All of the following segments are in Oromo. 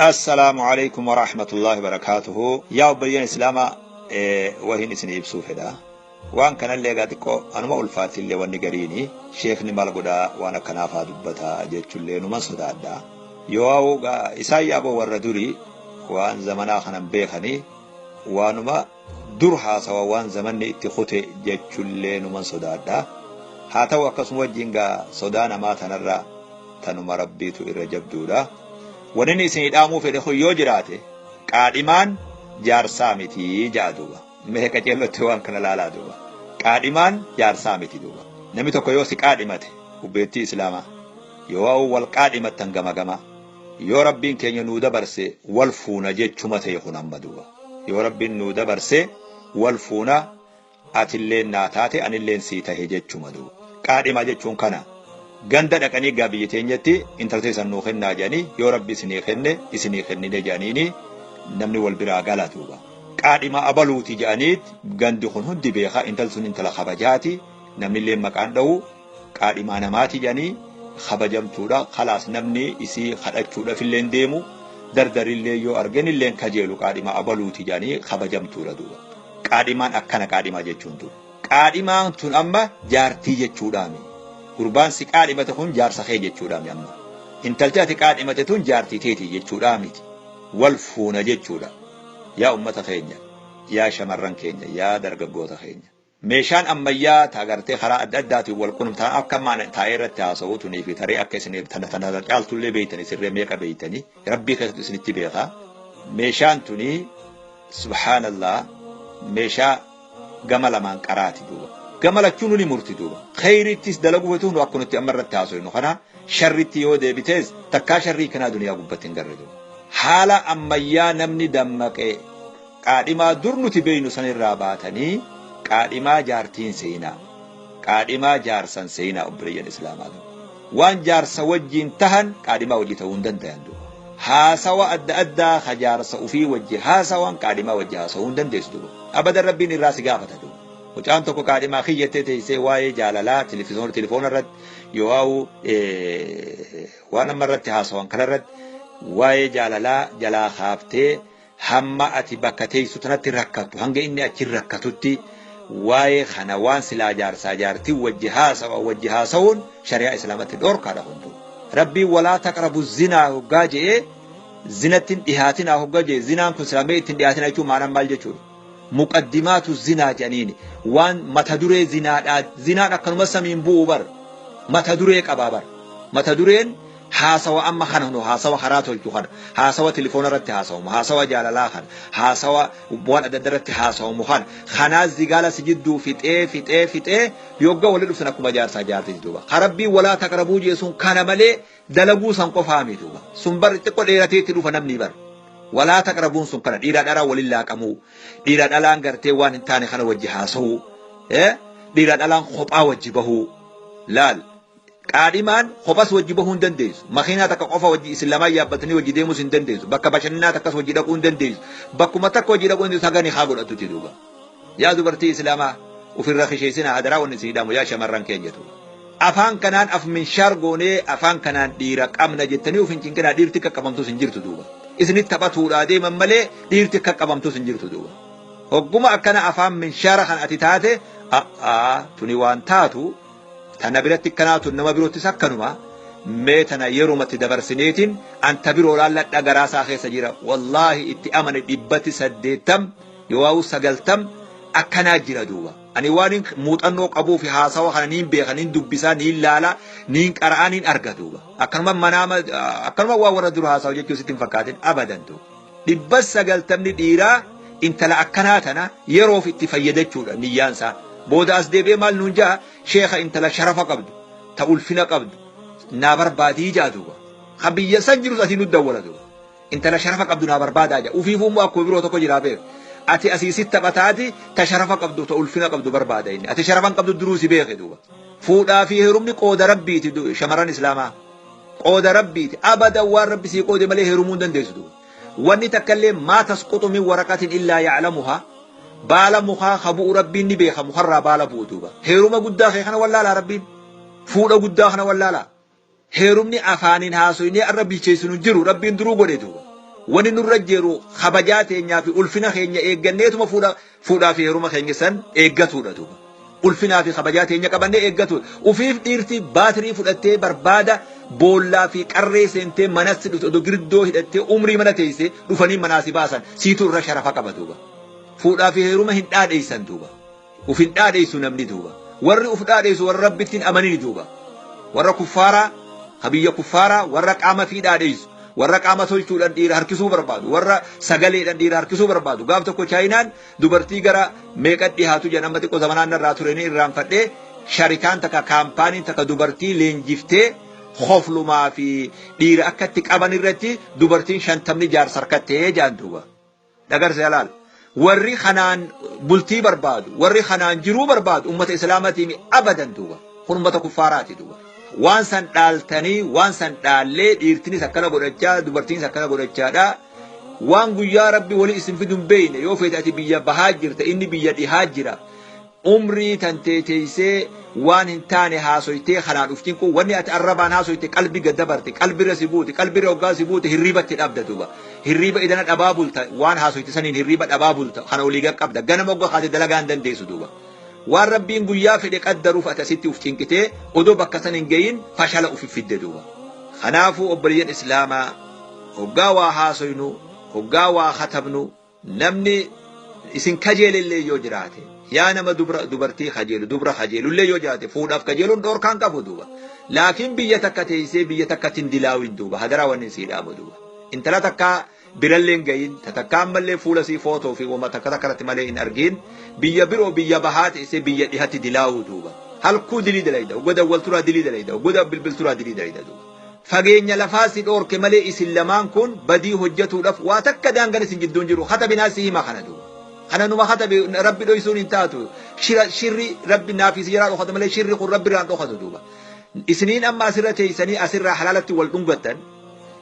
Assalaamu alaikum warahmatullahi wabarakaatuhu. Yaa obboleeyyan Islaamaa, wahin isin ibsuu fedha. Waan kanallee egaa xiqqoo anuma ulfaatillee wanni gariini sheekni maal godhaa waan akkanaaf haa dubbataa jechuullee numan sodaadha. Yoo isaan yaaboo warra durii waan zamanaa kanan beekanii waanuma dur haasawa waan zamanni itti kute jechuullee numan sodaadha. Haa ta'u, akkasuma wajjin gaa sodaa namaa tanarra tanuma Rabbiitu irra jabduudha. Wanni inni isinii dhaamuu fedhe kun yoo jiraate, qaadhimaan jaarsaa miti ja'a duuba. Mee qaceellotti waan kana laalaa duuba. Qaadhimaan jaarsaa miti duuba. Namni tokko yoo si qaadhimate, obboleettii Islaamaa, yoo wal qaadhimattan gama gama, yoo Rabbiin keenya nuu dabarse wal fuuna jechuma ta'e kun amma duuba. Yoo Rabbiin nuu dabarse wal fuuna, atilleen naa taate, anilleen sii tahe jechuma duuba. Qaadhimaa jechuun kana. Ganda dhaqanii gaa biyya teenyatti intala teessan nuu kennaa jedhanii, yoo Rabbi isinii kenne isinii kennine jedhaniini namni wal biraa gala duuba. Qaadhimaa abaluuti jedhaniit gandi kun hundi beeka, intalli sun intala kabajaati, namnillee maqaan dha'u, qaadhimaa namaati jedhanii kabajamtuudha. Kalaas, namni isii kadhachuudhaaf illee deemu, dardarillee yoo argan illee kajeelu, qaadhimaa abaluuti jedhanii kabajamtuudha duuba. Qaadhimaan akkana qaadhimaa jechuun duuba. Qaadhimaan tun amma jaartii jechuudhaami. Gurbaan si qaadhimate kun jaarsa kee jechuudhaami amma. Intalti ati qaadhimate tun jaartii teeti jechuudhaamiti. Wal fuuna jechuudha. Yaa ummata keenya, yaa shamarran keenya, yaa dargaggoota keenya. Meeshaan ammayyaa taagartee karaa adda addaatiin wal qunnamtaan akka ammaan taa'ee irratti haasa'u tunii fi taree akka isin tana tana caaltullee beeytanii sirree meeqa beeytanii Rabbii keessatti isinitti beekaa. Meeshaan tunii, subhaanallah, meeshaa gama lamaan qaraati duuba. Gama lachuun ni murti duuba. Kheyrittis dalaguu feetu nu akka nuti amma irratti haasofnu kana, sharritti yoo deebitees takkaa sharrii kanaa duniyaa gubbatti hin garre duuba. Haala ammayyaa namni dammaqee qaadhimaa dur nuti beeynu sanirraa baatanii qaadhimaa jaartiin seenaa. Qaadhimaa jaarsan seenaa, obboleeyyan Islaamaa duuba. Waan jaarsa wajjiin tahan qaadhimaa wajji ta'uu hin dandayan duuba. Haasawa adda addaa ka jaarsa ufii wajji haasawan qaadhimaa wajji haasawuu hin dandeessu duuba. Abadan Rabbiin irraa si gaafata duuba. Mucaan tokko qaadhimaa kiyyattee teessee waa'ee jaalalaa telefoona irratti yoo'aawu waan amma irratti haasawan kana irratti waa'ee jaalalaa jalaa kaaftee, hamma ati bakka teessu tanatti rakkattu, hanga inni achi rakkatutti waa'ee kana waan silaa jaarsaa jaartii wajji haasawa wajji haasawuun shari'aa Islaamatti dhorkaadha hunduu. Rabbiin walaa taqrabu zinaa hoggaa je'ee, zinatti hin dhihaatinaa hoggaa je'e, zinaan kun silaa mee ittiin dhihaatinaa jechuun maanaan maal jechuudha? Muqaddimaatu zinaa jedhaniini waan mata duree zinaadhaa. Zinaan akkanuma samiin bu'u bar, mata duree qabaa bar. Mata dureen haasawa amma kana nu haasawa karaa tolchu kana, haasawa telefoona irratti haasawamu, haasawa jaalalaa kana, haasawa waan adda adda irratti haasawamu kana, kanaa zigaala si jidduu fixee fixee fixee yogga wali dhuftan akkuma jaarsaa jaartiiti duuba. Karabbii walaa taqrabuu jee sun kana malee dalaguu san qofaa miti duuba. Sun bar xiqqoo dheeratee itti dhufa namni bar. Walaa taqrabuun sun kana dhiiraa dhalaa waliin laaqamuu, dhiira dhalaan gartee waan hin taane kana wajji haasa'uu, dhiira dhalaan kophaa wajji bahuu. Laal, qaadhimaan kophas wajji bahuu hin dandeessu. Makiinaa takka qofa wajji isin lamaan yaabbatanii wajji deemuus hin dandeessu. Bakka bashannanaa takkas wajji dhaquu hin dandeessu. Bakkuma takka wajji dhaquu hin dandeessu haga nikaa godhatutti duuba. Yaa dubartii Islaamaa, ofirra kisheessinaa hadaraa, wanni isin hidhamu yaa shamarran keenya tu. Afaan kanaan af minshaar goonee afaan kanaan dhiira qabna jettanii of hin cinqinaa, dhiirti akka qabamtus hin jirtu duuba. Isinitti taphatuudhaa deeman malee dhiirti akka qabamtus hin jirtu duuba. Hogguma akkana afaan minshaara kan ati taate, a'aa, tuni waan taatu tana biratti akkanaa, tun nama biroottis akkanuma, mee tana yerumatti dabarsineetiin anta biroo laalladha garaasaa keessa jira. Wallaahi, itti amane, 80% yoo 90 akkanaa jira duuba. Ani waan muuxannoo qabuu fi haasawa kana niin beeka, niin dubbisaa, niin laala, niin qara'aa, niin arga duuba. Akkanuma manaama, akkanuma waan warra dura haasawa jechuu sitti hin fakkaatin abadan duuba. 90% dhiiraa intala akkanaa tana yeroof itti fayyadachuudha niyyaan isaa. Booda as deebi'ee maal nuun ja'a? Sheekha, intala sharafa qabdu, ta ulfina qabdu, naa barbaadii ja'a duuba. Kan biyya san jirus asii nu dawwala duuba. Intala sharafa qabdu naa barbaadaa ja'a. Ufiifuu immoo akkuma biroo tokko jiraa beeku. Ati asii sitti taphataati ta sharafa qabdu, ta ulfina qabdu barbaada inni. Ati sharafa hin qabdu duruu si beeke duuba. Fuudhaa fi heerumni qooda Rabbiiti, shamarran Islaamaa. Qooda Rabbiiti. Abadan waan Rabbi sii qoode malee heerumuu hin dandeessu duuba. Wanni takka illee maa tasquxu min waraqatin illaa ya'lamuhaa, baala mukaa ka bu'u Rabbiin ni beeka, mukarraa baala bu'u duuba. Heeruma guddaa kee kana wallaalaa Rabbiin. Fuudha guddaa kana wallaalaa. Heerumni afaaniin haasoynee arra bilcheessinu hin jiru, Rabbiin duruu godhe duuba. Wani nurra jiru kabajaa teenyaa fi ulfina keenya eegganneetuma fuudhaa fi heeruma keenya san eeggatuudha duuba. Ulfinaa fi kabajaa teenya qabannee eeggatuudha. Ufiif dhiirti baatirii fudhattee barbaada boollaa fi qarree seentee manatti dhufte odoo girdoo hidhattee umrii mana teessee dhufanii manaa si baasan siitu irra sharafa qaba duuba. Fuudhaa fi heeruma hin dhaadheessan duuba. Uf hin dhaadheessu namni duuba. Warri uf dhaadheessu warra Rabbitti hin amanini duuba. Warra kuffaaraa, ka biyya kuffaaraa warra qaama fi dhaadheessu, warra qaama tolchuudhaan dhiira harkisuu barbaadu, warra sagaleedhaan dhiira harkisuu barbaadu. Gaaf tokko Chaayinaan dubartii gara meeqa dhihaatu jedhan amma xiqqoo zamanaan narraa ture ni irraanfadhee sharikaan takka kaampaaniin takka dubartii leenjiftee koflumaa fi dhiira akka itti qaban irratti dubartiin 50 jaarsa harkattee jedhan duuba. Dhagarse halaal. Warri kanaan bultii barbaadu, warri kanaan jiruu barbaadu ummata Islaamatiin abadan duuba. Kun ummata kuffaaraati duuba. Waan san dhaaltanii, waan san dhaallee dhiirtinis akkana godhachaa, dubartiinis akkana godhachaadha. Waan guyyaa Rabbi wali isin fidu hin beekne yoo feete ati biyya bahaa jirta inni biyya dhihaa jira. Umrii tantee teessee waan hin taane haasoytee kanaan uf cinquu wanni ati arrabaan haasoyte qalbi gad dabarte qalbirra si buute qalbirra hoggaa si buute hirriiba itti dhabda duuba. Hirriiba idana dhabaa bulta waan haasoyte saniin hirriiba dhabaa bulta kana olii gad qabda ganama hoggaa kaate dalagaa hin dandeessu duuba. Waan Rabbiin guyyaa fedhe qaddaruuf ati asitti uf cinqitee odoo bakka san hin gahin fashala ufi fidde duuba. Kanaafuu obboleeyyan Islaamaa hoggaa waa haasoynu hoggaa waa katabnu namni isin kajeelellee yoo jiraate yaa nama dubra dubartii kajeelu dubra kajeelullee yoo jiraate fuudhaaf kajeeluun dhoorkaan qabu duuba. Laakiin biyya takka teessee biyya takkatti hin dilaawin duuba hadaraa wanni sii dhaamu duuba. Intala takkaa birallee hin gahin ta takka ammallee fuula sii footoo fi wama takka takka irratti malee hin argin biyya biroo biyya bahaa teessee biyya dhihatti dilaawuu duuba. Halkuu dilii dalayda hogga dawwalturaa dilii dalayda hogga bilbilturaa dilii dalayda duuba. Fageenya lafaa si dhoorke malee isin lamaan kun badii hojjatuudhaf waa takka daangan isin jidduun jiru katabinaa si hima kana duuba. Kana numa katabe Rabbi dhoysuun hin taatu. Shira shirri Rabbi naaf isin jalaa dhokata malee shirri kun Rabbi irraan dhokatu duuba. Isiniin amma asirra teessanii asirraa halaalatti wal dhungattan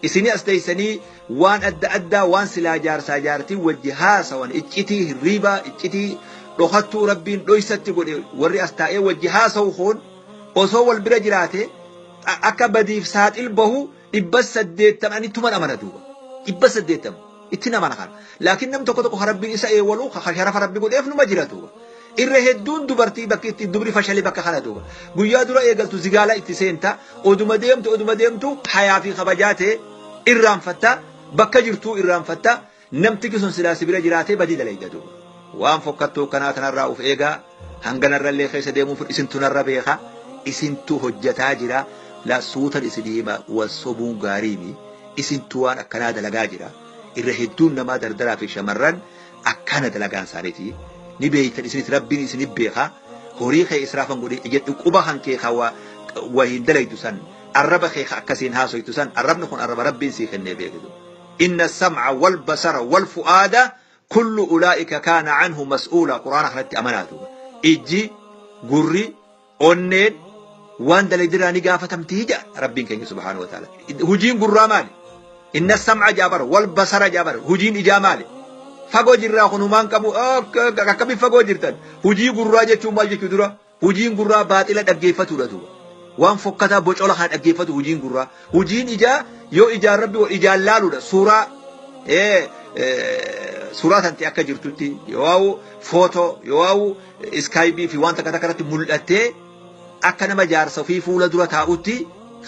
isinii as teessanii waan adda addaa waan silaa jaarsaa jaartii wajji haasawan iccitii hirriibaa iccitii dhokattuu Rabbiin dhoysatti godhe warri as taa'ee wajji haasawu kun osoo wal bira jiraate akka badiif saaxil bahu 800 ani ittuman amana duuba. 800 ittin amana kana. Laakiin nam tokko tokko Rabbiin isa eewwalu ka sharafa Rabbi godheef numa jira duuba. Irra hedduun dubartii bakki itti dubri fashalee bakka kana duuba. Guyyaa dura eegaltu zigaala itti seenta oduma deemtu oduma deemtu hayaa fi kabajaa ta'e irraanfatta bakka jirtuu irraanfatta namtichi sun silaa si bira jiraatee badii dalayda duuba. Waan fokkattuu kanaa tanarraa uf eegaa hanganarrallee keessa deemuuf isintu narra beeka isintu hojjataa jira la suutan isin hima wal sobuun gaariimi isintu waan akkanaa dalagaa jira irra hedduun namaa dardaraa fi shamarran akkana dalagaan isaaniiti ni beeytan isinis Rabbiin isin beeka horii kee israafan godhe ija quba kan kee ka wa hin dalaydu san arraba kee ka akkasiin haasoytu san arrabni kun arraba Rabbiin sii kennee beekitu. Inna sam'a wal basara wal fu'aada kullu ulaa'ika kaana anhu mas'uula quraana kanatti amanaa duuba. Ijji, gurri, onneen waan dalaydirraa ni gaafatamtii jedha Rabbiin keenya subhaanahu wa ta'ala. Hujiin gurraa maali? Inna sam'a jaabara wal basara jaabara hujiin ijaa maali? Fagoo jirraa kun humaan qabu akkamiin fagoo jirtan? Hujii gurraa jechuun maal jechuu dura? Hujiin gurraa baaxila dhaggeeffatuudha duuba. Waan fokkataa bocola kana dhaggeeffatu hujiin gurraa. Hujiin ijaa yoo ijaan Rabbi ijaan laaluudha. Suuraa suuraa tante akka jirtutti yoo footoo yoo iskaayibii fi waan takka takka irratti mul'attee akka nama jaarsa ofii fuula dura taa'utti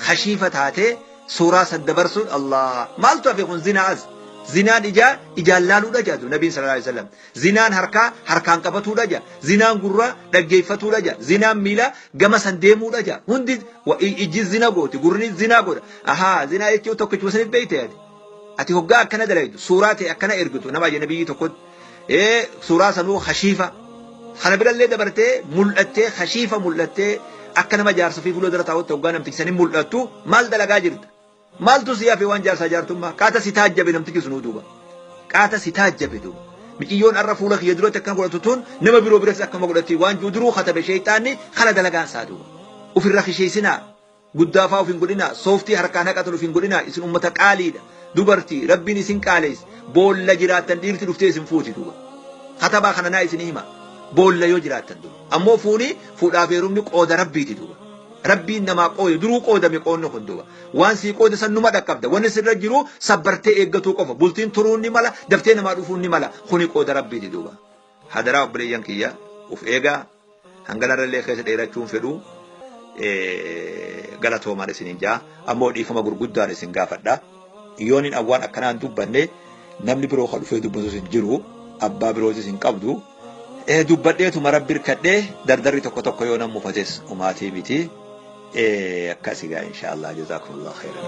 kashiifa taatee suuraa san dabarsuun Allah maaltu hafe kun zinaa as. Zinaan ijaa ijaan laaluudha jedhu Nabiin sallallahu alaihi wasallam. Zinaan harkaa harkaan qabatuudha jedha. Zinaan gurraa dhaggeeffatuudha jedha. Zinaan miilaa gama san deemuudha jedha. Hundi ijji zina gooti gurri zinaa godha. Ahaa zinaa jechuun tokkichuma saniif beekte ati. Ati hoggaa akkana dalaydu suuraa ta'e akkana ergitu nama ajnabiyyi tokkotti. Suuraa sanuu kashiifa. Kana birallee dabartee mul'attee kashiifa mul'attee akka nama jaarsa ofii fuula dura taa'utti hoggaa namtichi sanin mul'attu maal dalagaa jirta? Maaltu si hafe waan jaarsaa jaartummaa? Qaata si taajjabe namtichi sunuu duuba. Qaata si taajjabe duuba. Miciyyoon arra fuula kiyya duratti akkana godhatu tun nama biroo biratti akkama godhatti waan jiru duruu katabe sheeyxaanni kana dalagaan isaa duuba. Ofirra kisheessinaa. Guddaa faa of hin godhinaa. Sooftii harkaan haqatan of hin godhinaa. Isin ummata qaaliidha. Dubartii Rabbiin isin qaaleesse. Boolla jiraattan dhiirti dhuftee isin fuuti duuba. Katabaa kana naa isin hima. Boolla yoo jiraattan duuba. Ammoo fuunii fuudhaaf heerumni qooda Rabbiiti duuba. Rabbiin namaa qoode, duruu qoodame qoodni kun duuba. Waan sii qoode san numa dhaqqabda. Wanni sirra jiru sabbartee eeggatuu qofa. Bultiin turuun ni mala, daftee namaa dhufuun ni mala. Kuni qooda Rabbiiti duuba. Hadaraa obboleeyyan kiyya, uf eegaa. Hanganarrallee keessa dheerachuun fedhu, galatoomaan isiniin jaa. Ammoo dhiifama gurguddaan isin gaafadha. Yoon hin waan akkanaan dubbanne, namni biroo kan dhufee dubbatus hin jiru. Abbaa birootis hin qabdu. Dubbadheetuma Rabbi hirkadhee, dardarri tokko tokko yoo nan mufates umaatii miti. Akkasi gaa, inshaallah, jazaakumullah khairan.